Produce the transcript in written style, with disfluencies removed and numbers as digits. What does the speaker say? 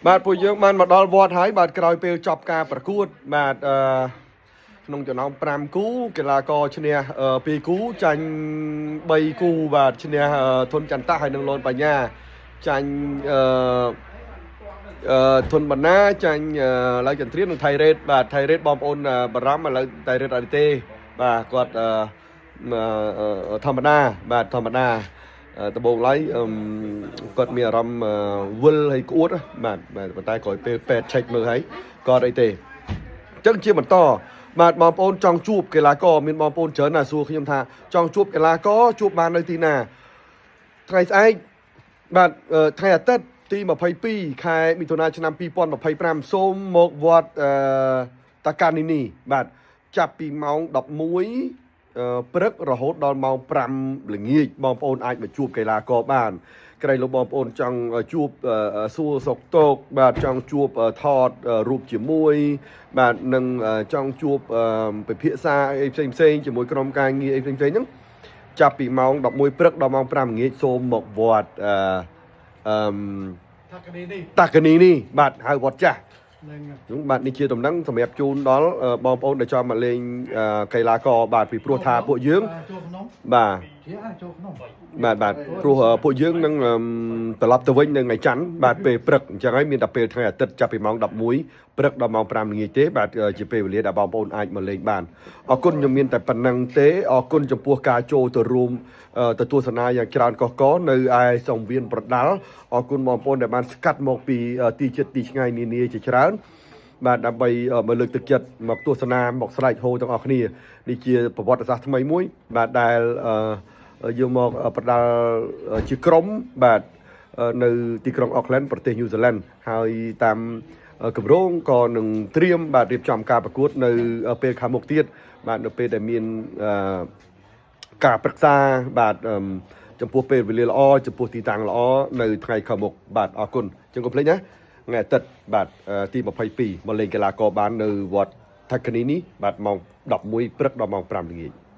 បាទពួកយើងបានមកដល់វត្តហើយបាទក្រោយពេលចប់ការប្រកួតបាទអឺក្នុងចំណោម5គូកីឡាករឈ្នះ2គូចាញ់3គូបាទឈ្នះធុនចន្ទៈហើយនិងលនបញ្ញាចាញ់អឺអឺធុនបណ្ណាចាញ់ឡើយចន្ទ្រាននិងថៃរ៉េតបាទថៃរ៉េតបងប្អូនបារម្ភឥឡូវថៃរ៉េតអត់ទេបាទគាត់អឺធម្មតាបាទធម្មតា ដំបូងឡើយគាត់មានអារម្មណ៍វិលហើយក្អួតបាទបាទប៉ុន្តែក្រោយពេលពេទ្យឆែកមើលហើយគាត់អីទេអញ្ចឹងជាបន្តបាទបងប្អូនចង់ជួបកីឡាករមានបងប្អូនច្រើនណាស់សួរខ្ញុំថាចង់ជួបកីឡាករជួបបាននៅទីណាថ្ងៃស្អែកបាទថ្ងៃអាទិត្យទី22ខែមិថុនាឆ្នាំ2025សូមមកវត្តតាកានីនីបាទចាប់ពីម៉ោង11ព្រឹករហូតដល់ម៉ោង5ល្ងាចបងប្អូនអាចមកជួបកីឡាករបានក្រែងលោកបងប្អូនចង់ជួបសួរសុខទុក្ខបាទចង់ជួបថតរូបជាមួយបាទនិងចង់ជួបពិភាក្សាអីផ្សេងផ្សេងជាមួយក្រុមការងារអីផ្សេងផ្សេងហ្នឹងចាប់ពីម៉ោង11ព្រឹកដល់ម៉ោង5ល្ងាចសូមមកវត្តអឺអឺ ថាកនីនេះ តាកនីនេះបាទហៅវត្តចាស់ នឹង បាទនេះជាដំណឹងសម្រាប់ជូនដល់បងប្អូនដែលចង់មកលេងកីឡាករបាទពីព្រោះថាពួកយើង ចូលក្នុង បាទ ជាចូលក្នុង បាទបាទព្រោះពួកយើងនឹងត្រឡប់ទៅវិញនៅថ្ងៃច័ន្ទបាទពេលព្រឹកអញ្ចឹងហើយមានតែពេលថ្ងៃអាទិត្យចាប់ពីម៉ោង11ព្រឹកដល់ម៉ោង5ល្ងាចទេបាទជាពេលវេលាដែលបងប្អូនអាចមកលេងបានអរគុណខ្ញុំមានតែប៉ុណ្្នឹងទេអរគុណចំពោះការចូលទៅរួមទៅទស្សនាយ៉ាងច្រើនកុះករនៅឯសង្វៀនប្រដាល់អរគុណបងប្អូនដែលបានស្កាត់មកពីទីជិតទីឆ្ងាយនានាជាច្រើនបាទដើម្បីមកលើកទឹកចិត្តមកទស្សនាមកស្រែកហូទាំងអស់គ្នានេះជាប្រវត្តិសាស្ត្រថ្មីមួយបាទដែលយើងមកប្រដាល់ជាក្រុមបាទនៅទីក្រុងអូកឡែនប្រទេសញូហ្សេឡង់ហើយតាមគម្រោងក៏នឹងត្រៀមបាទរៀបចំការប្រកួតនៅពេលខាងមុខទៀតបាទនៅពេលដែលមានការប្រឹក្សាបាទចំពោះពេលវេលាល្អចំពោះទីតាំងល្អនៅថ្ងៃខាងមុខបាទអរគុណចឹងកុំភ្លេចណាថ្ងៃអាទិត្យបាទទី22មកលេងកីឡាករបាននៅវត្តថាកានីនេះបាទម៉ោង11ព្រឹកដល់ម៉ោង5ល្ងាច។